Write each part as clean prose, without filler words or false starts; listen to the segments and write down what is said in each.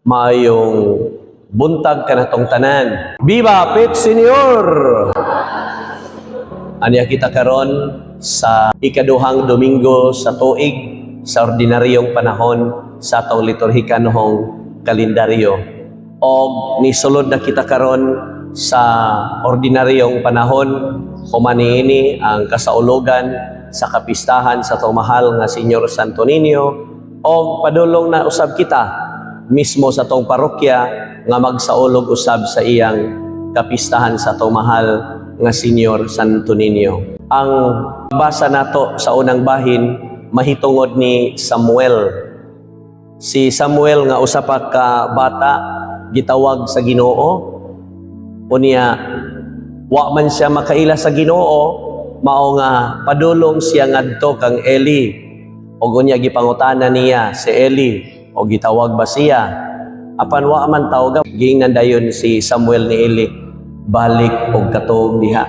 Maayong buntag kanatong tanan. Viva Pit Senior! Anya kita karon sa ikaduhang Domingo sa tuig sa ordinaryong panahon sa atong liturhikanhong kalendaryo. Og nisulod na kita karon sa ordinaryong panahon, human niini ang kasaulugan sa kapistahan sa atong mahal nga Senyor Santo Niño, og padulong na usab kita mismo sa atong parokya nga magsaulog usab sa iyang kapistahan sa atong mahal nga Senyor Santo Niño. Ang basa nato sa unang bahin mahitungod ni Samuel. Si Samuel nga usa pa ka bata, gitawag sa Ginoo. Unya wa man siya makaila sa Ginoo, mao nga padulong siya ngadto kang Eli. Og unya gipangutana niya si Eli og gitawag ba siya. Apan wa man tawga, giingnan dayon si Samuel ni Eli, "Balik og katuog diha."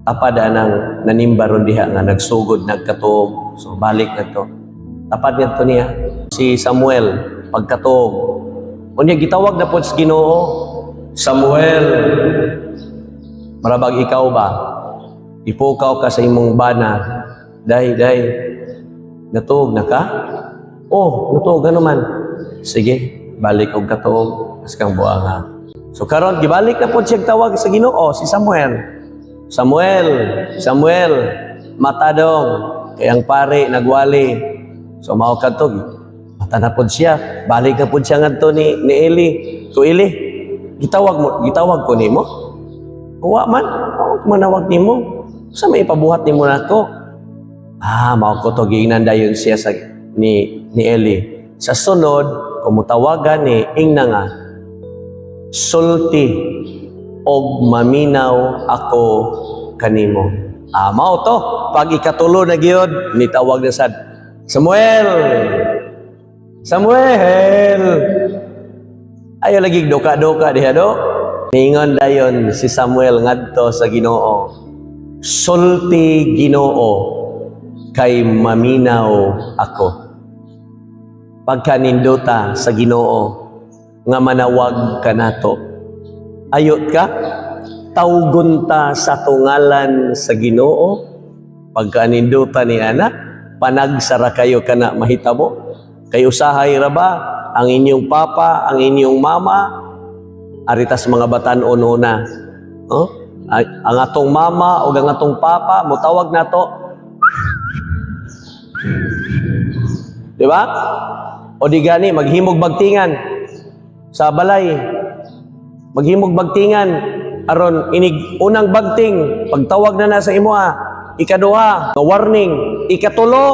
Tapad anang nanimbaron diha nga nagsugod nagkatuog. So balik ngadto. Tapad ngadto niya si Samuel pagkatuog. Unya gitawag na pod sa Ginoo, "Samuel." Marabag ikaw ba? Ipukaw ka sa imong bana. "Day, day. Natuog na ka?" "Oh, natuog ka naman." "Sige, balik og katuog. Mas kang buanga." So karon gibalik na pod siya tawag sa Ginoo si Samuel. "Samuel, Samuel, matadong kay ang pare nagwali." So mao kadto mata na pod siya. Balik na pod siya ngadto ni Eli. "Ko Eli, gitawag mo, gitawag ko nimo?" "Wa man, wa manawag nimo. Sa may ipabuhat nimo nako?" Ah, mao ko to, giingnan dayon siya sa ni Eli. "Sa sunod, kung mutawagan ni, ingna nga, 'Sulti og maminaw ako kanimo.'" Ah, mao to. Pag ikatulo na gyud, nitawag na sad. "Samuel! Samuel!" Ayo lagi doka-doka diha do. Ningon dayon si Samuel ngadto sa Ginoo. "Sulti, Ginoo, kay maminaw ako." Pagkanindota sa Ginoo nga manawag kanato. Ayot ka? Tawgon ta sa tungalan sa Ginoo. Pagkanindota ni ana, panagsara kayo kana mahitabo. Kay usahay ra ba ang inyong papa, ang inyong mama, aritas mga batan-on una. Oh? Ang atong mama o ang atong papa, mutawag nato. Di ba? O di gani, maghimog bagtingan sa balay. Maghimog bagtingan aron inig unang bagting, pagtawag na na sa imoha, ikaduha, nga warning, ikatulo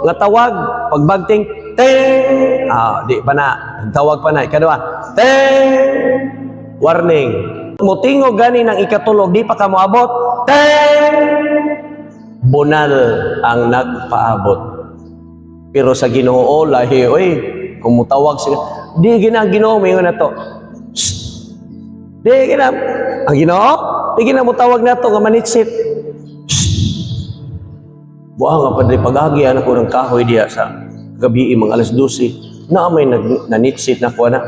nga tawag, pagbagting, ting! Ah, di pa na. Pagtawag pa na, ikaduha, ting! Warning. Mutingog gani ng ikatulo, di pa ka moabot, ting! Bunal ang nagpaabot. Pero sa Ginoo lahi oy, kung mutawag sila, di gina ang Ginoo moingon nato. "Shh." Di gina ang Ginoo, di gina mutawag nato nga manitsit. "Shh." Buang nga padre, pag-agi anak ko ng kahoy diya sa gabi mga alas 12. Na may nag nanitsit na ko na.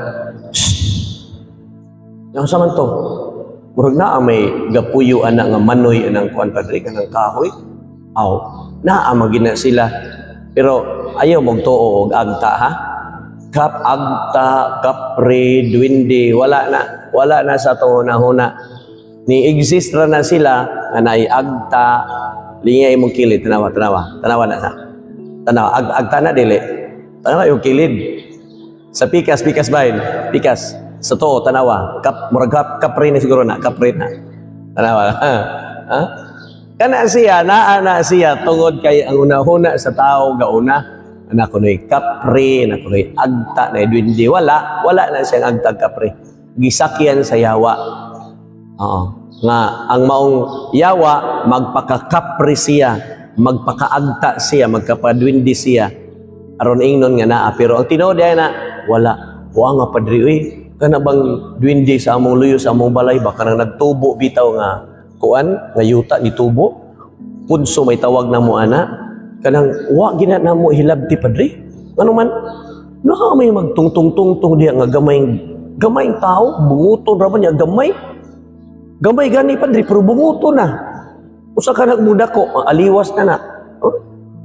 "Shh." Yang sa man to? Murag naa may gapuyo ana nga manoy anang kuan, padre, kanang kahoy. Aw, naa magina sila. Pero ayaw magtuo og agta ha. Kap agta, kapre, duwende, wala na. Wala na sa atong hunahuna. Ni exist ra na sila nga naay agta, lingay imong kilid, tanawa, tanawa. Tanawa na sa. Tanawa, agta na dili. Tanawa yung kilid. Sa pikas, pikas bahin. Pikas. Sa to, tanawa. Kap, murag kap, kapre na siguro na, kapre na. Tanawa. Ha? Kana siya, naa na siya tungod kay ang unahuna sa tao gauna. Anak ko no'y kapre, anak ko no'y agta, na duwende. Wala, wala na siyang agtag kapre. Gisakyan sa yawa. Oo. Nga, ang maong yawa, magpakakapre siya, magpakaagta siya, magkapadwindi siya. Aron ingnon nga naa. Pero ang tinuod ay na, wala. Wa nga padre, uy, kana bang duwende sa among luyo, sa among balay, baka nang nagtubo bitaw nga kuan, nga yuta ni tubo. Punso may tawag na mo ana. Kanang wa gina na mo hilabti, padre. Ano man? Naa may magtungtong-tungtong diya nga gamay gamayng tao, bunguton ra ba niya gamay. Gamay gani, Padre, pero bunguton na. Usa ka nagmudako, ang aliwas na na. Oh,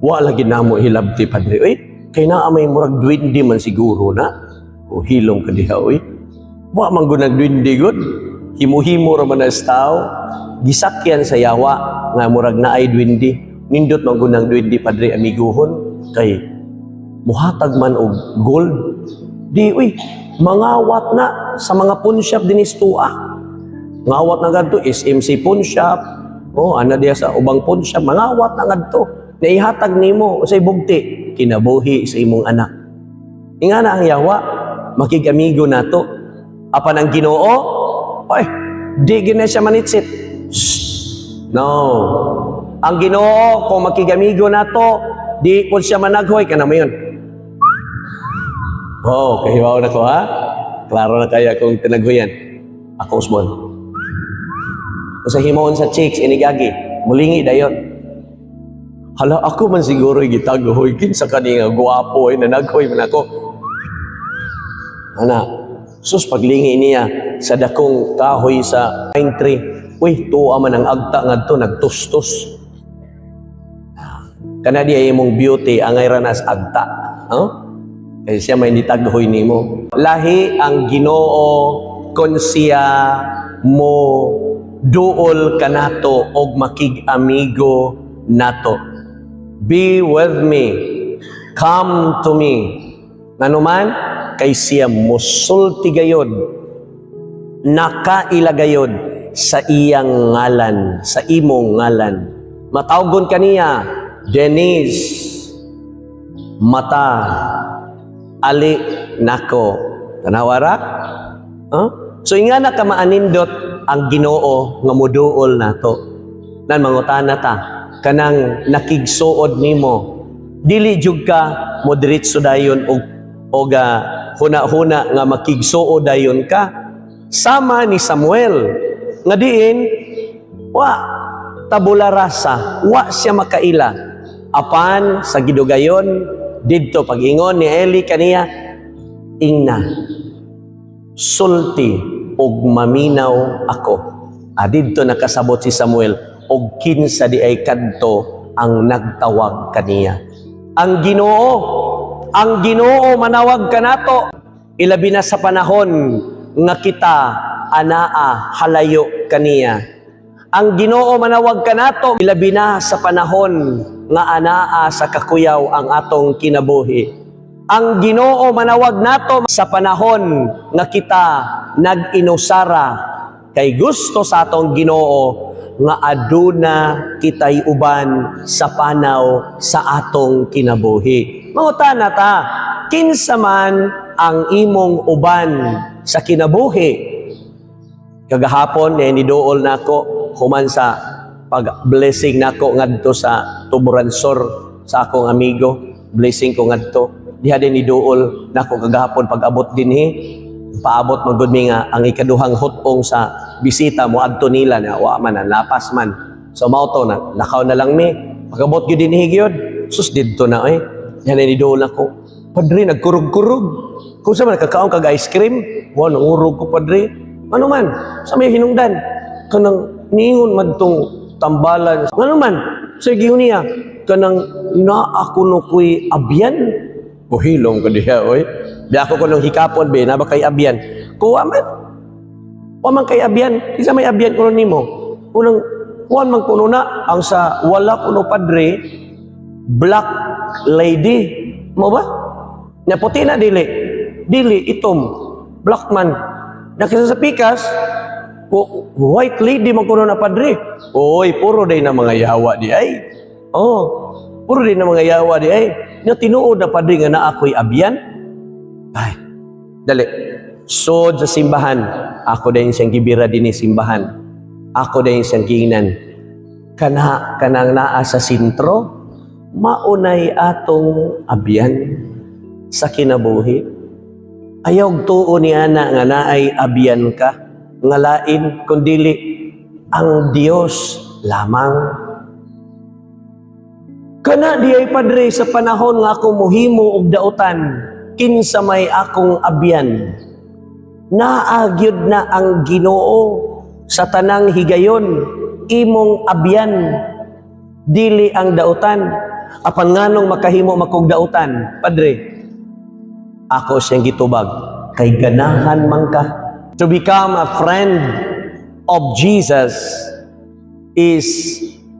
wa lagi namo hilabti, Padre. Uy, kay naa may murag duwende man siguro na. O hilom ka diha, uy. Wa man gud nagduwende gud. Himo-himo ra man na sa tao. Gisakyan sa yawa nga murag naay duwende. Nindot man gud ng duwende, Padre, amiguhon kay muhatag man og gold. Di uy, mangawat na sa mga pawn shop dinhi sa Tua. Ngawat na ngadto SMC pawn shop. Oh, ana diya sa ubang pawn shop, mangawat na ngadto. Naihatag nimo usay bugti kinabuhi sa imong anak. Ingana ang yawa, makig-amigo nato. Apan ang Ginoo, oy, di gina siya manitsit. Shh. No. Ang Ginoo, kung makig-amigo nato, di po siya managhoy kana mo yun. Oh, kahibaw na ko, ha. Klaro na kaya kung tinaghoyan. Ako usbon. Usa himuon sa chicks inigagi, mulingi dayon. Hala, ako man siguro gitaghoy, kinsa kani nga gwapo ay nanaghoy man ako. Ana, sus, paglingi niya sa dakong kahoy sa pine tree. Uy, tuwa man ang agta ngadto nagtustos. Kana di ay imong beauty angay ranas agta. Huh? Kay siya may nitaghoy nimo. Lahi ang Ginoo kon siya mo duol kanato og makig-amigo nato. Be with me. Come to me. Nganuman, kay siya musulti gayod, nakaila gayod sa iyang ngalan, sa imong ngalan. Matawgon kaniya, Denise, mata, ali nako. Tanawara? Huh? So ingana ka maanindot ang Ginoo nga muduol nato. Nan mangutana ta kanang nakigsuod nimo. Dili jud ka mo diretso dayon og huna-huna nga makigsuod dayon ka sama ni Samuel nga diin wa tabula rasa, wa siya makaila. Apan sa gidugayon didto pag-ingon ni Eli kaniya, "Ingna, sulti og maminaw ako." Ah, didto nakasabot si Samuel og kinsa di ay kadto ang nagtawag kaniya. Ang Ginoo, ang Ginoo manawag kanato ilabi na sa panahon nga kita anaa halayo kaniya. Ang Ginoo manawag kanato ilabi na sa panahon nga anaa sa kakuyaw ang atong kinabuhi. Ang Ginoo manawag nato sa panahon nga kita nag-inusara kay gusto sa atong Ginoo nga aduna kitay uban sa panaw sa atong kinabuhi. Mangutana ta, kinsa man ang imong uban sa kinabuhi? Kagahapon eh, niduol nako human sa pag-blessing nako ngadto sa Tuburan Sur sa akong amigo, blessing ko ngadto. Diha din niduol nako kagahapon pag-abot dinhi. Paabot man gud mi nga ang ikaduhang hutong sa bisita mo adto nila na wa man na lapas man. So mao to na lakaw na lang mi. Pag-abot gyud dinhi gyud. Sus, didto na eh. Yan ni niduol nako. Padre, nagkurog-kurog. Kung sa man kakaon kag ice cream, wa nangurog ko, Padre. Ano man? Sa may hinungdan. Kanang niingon man tong tambalan. Ano man? Sa giyon niya, kanang naa kuno ko'y abyan. O hilom ko diha, oy. Di ako ko nung hikapon, be, na ba kay abyan? Kuha man. Wa man kay abyan. Isa may abyan kuno nimo. Unang, kuan man kuno na, ang sa wala kuno, Padre, black lady. Mo ba? Na puti na dili. Dili, itom. Black man. Nakisa sa pikas, white lady man kuno na, Padre. Oy, puro day na mga yawa di ay. Oh, puro day na mga yawa di ay. Na tinuod na, Padre, nga naa ko'y abyan. Ay, dali. Sod sa simbahan, ako din siyang gibira din ni simbahan. Ako din siyang giingnan. Kana kanang naa sa sentro, maunay atong abyan sa kinabuhi. Ayaw tuo ni ana nga naay abyan ka, nga lain kundili ang Dios lamang. Kana di ay, Padre, sa panahon nga ako muhimo og dautan, Kinsa may akong abyan? Naa gyud na ang Ginoo sa tanang higayon, imong abyan, dili ang dautan. Apan nganong makahimo man kog dautan, Padre? Ako siyang gitubag, kay ganahan man ka. To become a friend of Jesus is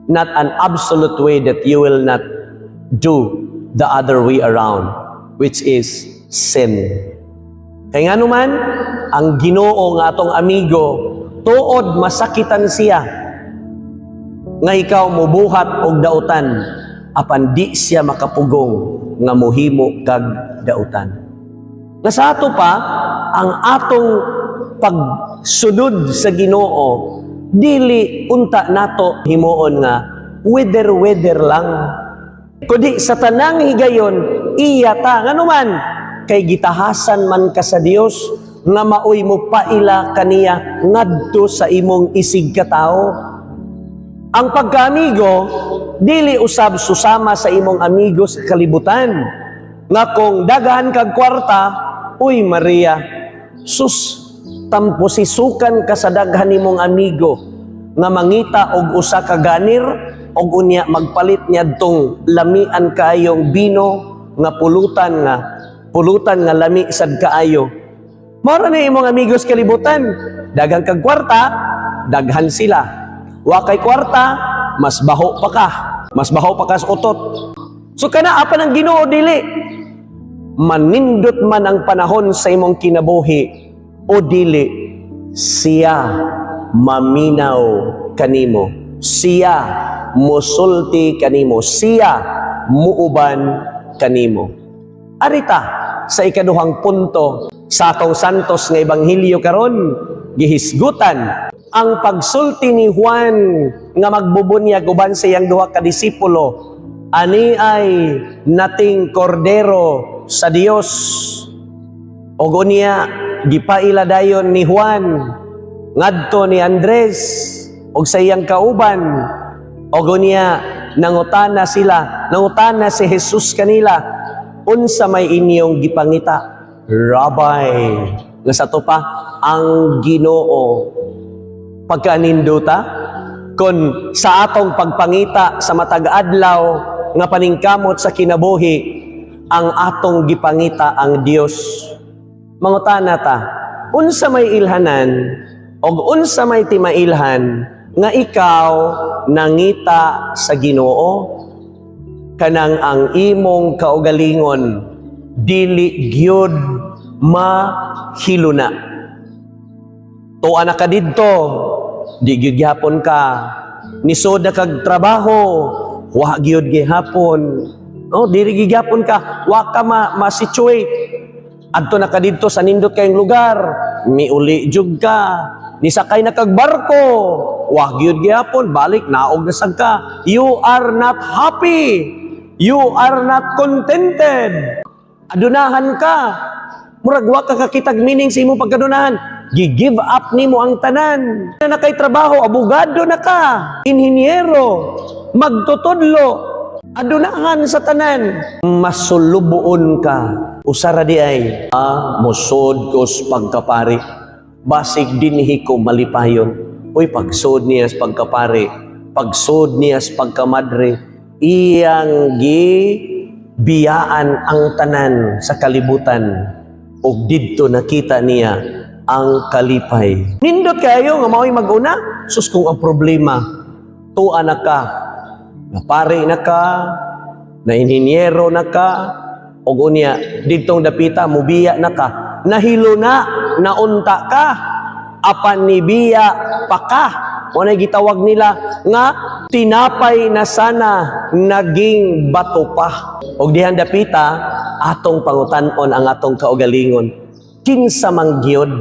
not an absolute way that you will not do the other way around, which is sin. Kay nga naman, ang Ginoo nga atong amigo, tuod masakitan siya nga ikaw mubuhat og dautan, apan di siya makapugong nga muhimo kag dautan. Nga sa ato pa, ang atong pagsunod sa Ginoo, dili unta nato himuon nga whether-whether lang. Kundi sa tanang higayon, iya ta. Ngano man, kay gitahasan man ka sa Dios nga maoy mo paila kaniya ngadto sa imong isig katawo. Ang pagkaamigo, dili usab susama sa imong amigo sa kalibutan. Nga kung daghan kag kwarta, uy Maria, sus, tamposisukan ka sa daghan nimong amigo nga mangita og usa ka ganir og unya magpalit niadtong lamian kaayong bino nga pulutan nga lami sad kaayo. Mao ra na imong amigos kalibutan. Daghan kag kwarta, daghan sila. Wa kay kwarta, mas baho pa ka. Mas baho pa ka sa utot. So kana, apan ang Ginoo dili. Manindot man ang panahon sa imong kinabuhi o dili, siya maminaw kanimo. Siya musulti kanimo. Siya muuban kanimo. Arita sa ikaduhang punto sa atong Santos nga Ebanghelyo karon, gihisgutan ang pagsulti ni Juan nga magbubunyag uban sa iyang duha ka disipulo, "Ani ay nating kordero sa Dios." Og unya gipaila dayon ni Juan ngadto ni Andres og sa iyang kauban, og unya nangutana sila, nangutana si Jesus kanila, "Unsa may inyong gipangita?" "Rabbi," nga sa ato pa, ang Ginoo. Pagkanindota kung sa atong pagpangita sa matag adlaw nga paningkamot sa kinabuhi, ang atong gipangita ang Dios. Mangutana ta, unsa may ilhanan og unsa may timailhan nga ikaw nangita sa Ginoo? Kanang ang imong kaugalingon dili gyud mahiluna. Tuwa na ka didto, di gyud gihapon ka. Nisod na kag trabaho, wa gyud gihapon. No, dili gyud gihapon ka, wa ka ma-situate. Adto na ka didto sa nindot kayong lugar, miuli jud ka. Nisakay na kag barko, wa gyud gihapon, balik naog na sad ka. You are not happy. You are not contented. Adunahan ka. Murag wa ka kakitag meaning sa imong pagkadunahan. Gi-give up nimo ang tanan. Na kay trabaho, abogado na ka, inhinyero, magtutudlo, adunahan sa tanan. Masulubuon ka. Usara di ay, musod ko sa pagkapari. Basig dinhi ko malipayon. Uy, pagsod niya sa pagkapari, pagsod niya sa pagkamadre, iyang gi biyaan ang tanan sa kalibutan ug didto nakita niya ang kalipay. Nindot kayo nga mao'y mag-una. Sus, kung ang problema, tuwa na ka, napari na ka, na inhinyero na ka, ug unya didtong dapita mubiya na ka, nahilo na, naunta ka, apan nibiya pa ka. Mao na gitawag nila nga tinapay na sana naging bato pa. Og dihan dapita atong pangutan-on ang atong kaugalingon. Kinsa man gyud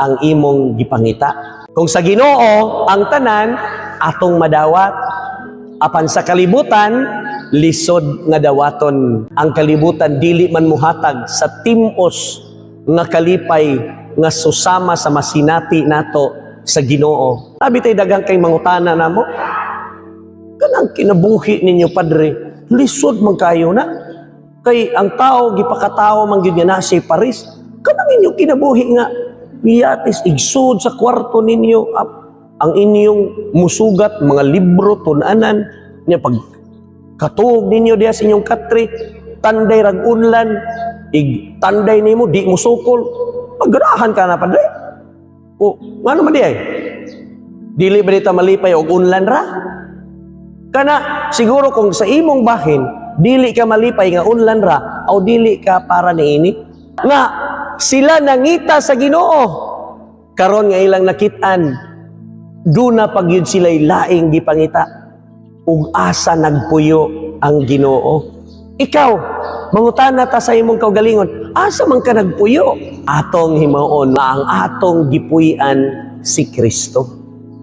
ang imong gipangita? Kung sa Ginoo ang tanan atong madawat, apan sa kalibutan lisod nga dawaton. Ang kalibutan dili man muhatag sa tim-os nga kalipay nga susama sa masinati nato sa Ginoo. Abi tay daghang kay mangutana namo. "Kanang kinabuhi ninyo, Padre, lisod man kayo na." Kay ang tao gipakatao man gyud nga naa siya'y paris. Kanang inyong kinabuhi nga miyatis igsud sa kwarto ninyo ang inyong musugat mga libro, tun-anan niya. Pag katuog ninyo diya sa inyong katre, tanday rag unlan, ig tanday nimo di mo sukol, pagganahan ka na, padre. O ngano man di ay dili ba dita malipay og unlan ra? Kana siguro kung sa imong bahin dili ka malipay nga unlan ra o dili ka para niini nga sila nangita sa Ginoo. Karon nga ilang nakit-an, duna pa gyud sila'y laing gipangita. Ug asa nagpuyo ang Ginoo? Ikaw, mangutana ta sa imong kaugalingon, asa man ka nagpuyo? Atong himuon nga ang atong gipuy-an si Kristo.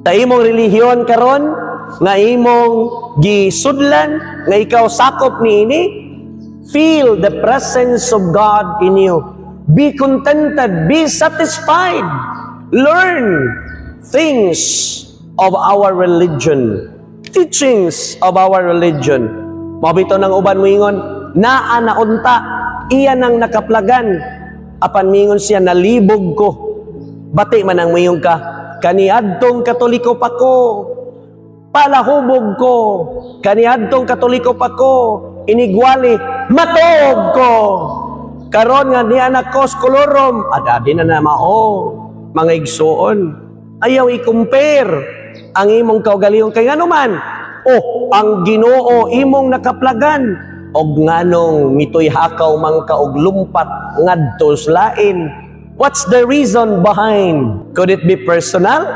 Sa imong relihiyon karon nga imong gisudlan, nga ikaw sakop niini, feel the presence of God in you. Be contented, be satisfied. Learn things of our religion, teachings of our religion. Mao bitaw ng uban moingon, naa na unta, iya nang nakaplagan. Apan mingon siya, "Nalibog ko." Bati man ang moingon ka, "Kaniadtong Katoliko pa ko, palahubog ko. Kaniadtong Katoliko pa ko, inigwali, matuog ko. Karon nga ni anak ko skolorom, ada di na na mao." Mga igsuon, ayaw i-compare ang imong kaugalingon kay ngano man, oh, ang Ginoo imong nakaplagan, og nganong mitoy hakaw man ka og lumpat ngadto sa lain? What's the reason behind? Could it be personal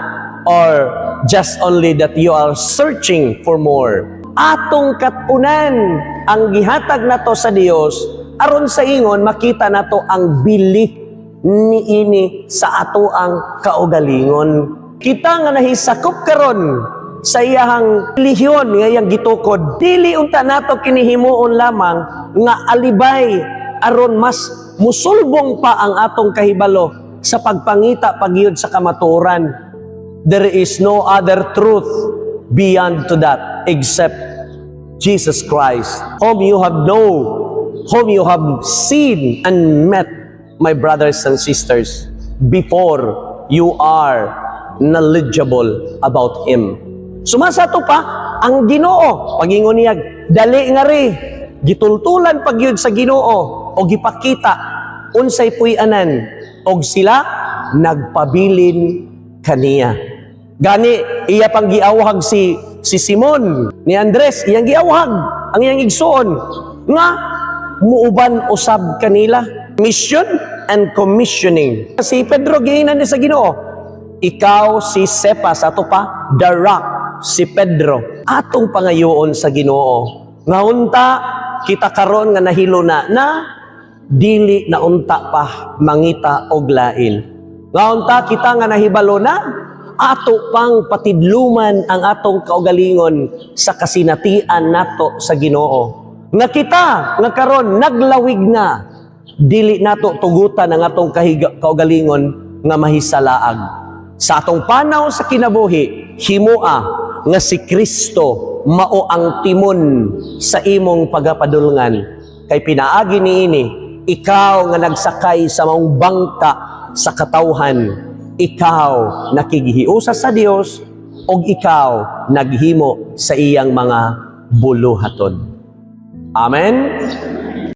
or just only that you are searching for more? Atong katunan ang gihatag nato sa Dios aron sa ingon makita nato ang bili niini sa ato ang kaugalingon. Kita nga nahisakop karon sa iyahang relihiyon nga iyang gitukod, dili unta nato kinihimuon lamang nga alibay aron mas musulbong pa ang atong kahibalo sa pagpangita pagyud sa kamatuoran. There is no other truth beyond to that except Jesus Christ, whom you have known, whom you have seen and met, my brothers and sisters, before you are knowledgeable about Him. Sumasa to pa, ang Ginoo, pagingon niya, "Dali nga ri," gitultulan pagyud sa Ginoo o gipakita unsay puy-anan og sila nagpabilin kaniya. Gani iya pang giawhag si Simon ni Andres, iyang giawhag ang iyang igsuon nga muuban usab kanila. Mission and commissioning. Si Pedro, giingnan ni sa Ginoo, "Ikaw si Cephas," ato pa, the rock, si Pedro. Atong pangayoon sa Ginoo nga unta kita karon nga nahilo na na dili na unta pa mangita og lain. Nga unta kita nga nahibalo na, ato pang patidluman ang atong kaugalingon sa kasinatian nato sa Ginoo. Nga kita nga karon naglawig na, dili nato tugutan ang atong kaugalingon nga mahisalaag. Sa atong panaw sa kinabuhi, himua nga si Kristo mao ang timon sa imong pagapadulngan. Kay pinaagi niini, ikaw nga nagsakay sa maong bangka sa katawhan, ikaw nakighiusa sa Dios og ikaw naghimo sa iyang mga buluhaton. Amen.